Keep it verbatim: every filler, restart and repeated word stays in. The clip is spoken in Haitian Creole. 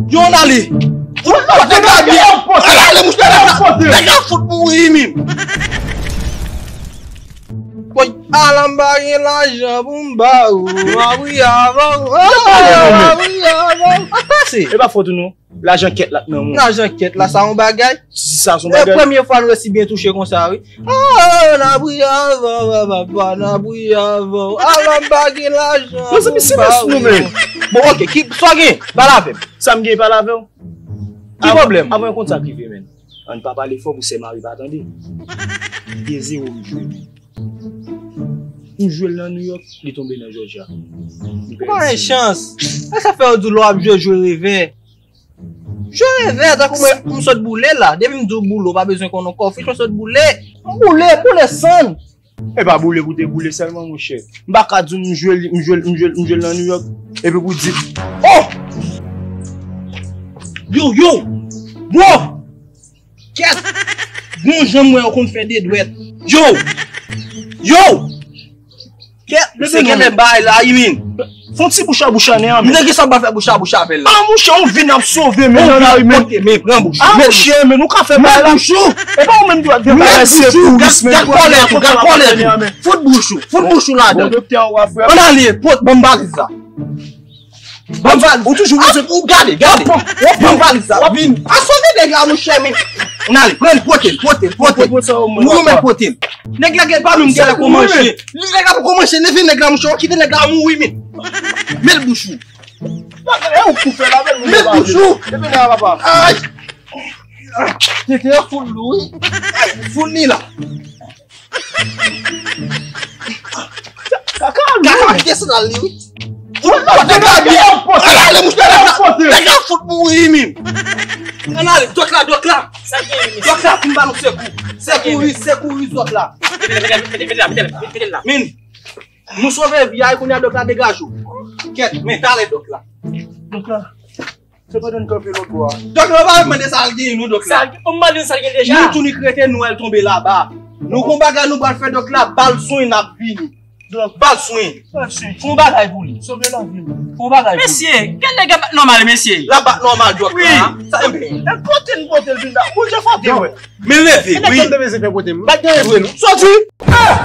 Yo, ann ale. Fout, fout, nèg la byen. Ann ale, mouche, nèg la, nèg la fout mouri, menm. Woy, ala m pa gen lajan pou m ba ou. M a priye avè w. Ah, m a priye avè w. Sa k pase? E pa fòt ou non. Lajan kèt la nan men w. Lajan kèt la, sa yon bagay. Si sa se yon bagay. E premye fwa nou resi byen touche konsa, wi. Ah, n a priye avè w, papa, n a priye avè w. Ala m pa gen lajan. Mezanmi, silans nou, men. Bon, ok, ki, sa w gen? Pale avè m. Sa m gen, pale avè w? Ki pwoblèm? Avan, avan yon kontak rive, men. Ann pa pale fò pou sè Mari pa tande. De zewo m jwe. M jwe l nan New York, li tonbe nan Georgia. M pèdi. Ou pa gen chans. E sa fè yo di w lè w ap jwe, jwe revè. Jwe revè, tankou mwen, m sot boule la. Depi m di w boule, w pa bezwen konn ankò. Fichon sot boule. M boule, boule sann. E pa boule pou te boule sèlman, monchè. M pa ka di w m jwe li, m jwe l, m jwe l, m jwe l nan New York. Epi pou di, oh! Yo, yo! Bro! Kèt! Bon jan m wè yo konn fè de dwèt. Yo! Yo! Kèt! Mesye, genlè bay la, wi, men. Fè yon ti bouch a bouch a nèg an, men. Nèg sa pa fè bouch a bouch avè l la. Ah, monchè, ou vin ap sove, men, nan lari, men. Kote, men, pran bouch ou, ah, men monchè, men, nou ka fè bagay la. Bouch ou. E pa ou menm ki ap debarase pou ris, men. Gad kòlèt ou, gad kòlèt ou. Fout bouch ou, fout bouch ou ladan. Bon, doktè, ou a frè. Ann ale, pot, ban m valiz la. Ban m valiz. Ou toujou, ou gade, gade. Ou pran valiz la, w ap vin. A sove nèg la, monchè, men. Ann ale, pran l, pote l, pote l, pote l. Ou menm pote l. Nèg la gen pa menm genlè kòmanse. Nèg la poko manje, leve nèg la, monchè, w kite nèg la mouri, men. Met bouch ou. E ou k pou fè la, men. Met bouch ou. Leve la, papa. Ay. Tete an fout lou, wi. Fout li la. Kaka, kaka, kite sandal li, wi. Fout lou, nèg la byen. Ale, mouche, nèg la, nèg la fout mouri, men. Ann ale, dòk la, dòk la. Dòk la, pou m ba nou sekou. Sekouris, sekouris, dòk la. Mete l la, mete l la, mete l la. Min. Nou sove vi a, e kounye a dòk la degaje w. Kèt, men talè dòk la. Dòk la. Se pandan n kanpe lòt bò a. Dòk la pa mande sa l gen, non, dòk la. Sa l gen, ou mande sa l gen deja. Nou tou nou k rete, nou wè l tonbe laba. Nou gon bagay nou pral fè dòk la, ba l swen n ap vini. Dòk. Ba l swen. Ba l swen. Fè yon bagay pou li. Sove lavi m. Fè yon bagay pou li. Mesye, kèt nèg la bat nòmal, mesye. L ap bat nòmal, dòk la. Wi. Sa, e pote n pote l vin la. Ou je fòte, wè. Men leve, wi. E nèg sa m te bezwen fè pote m. Bat gen vre, non. Sòti! Ah!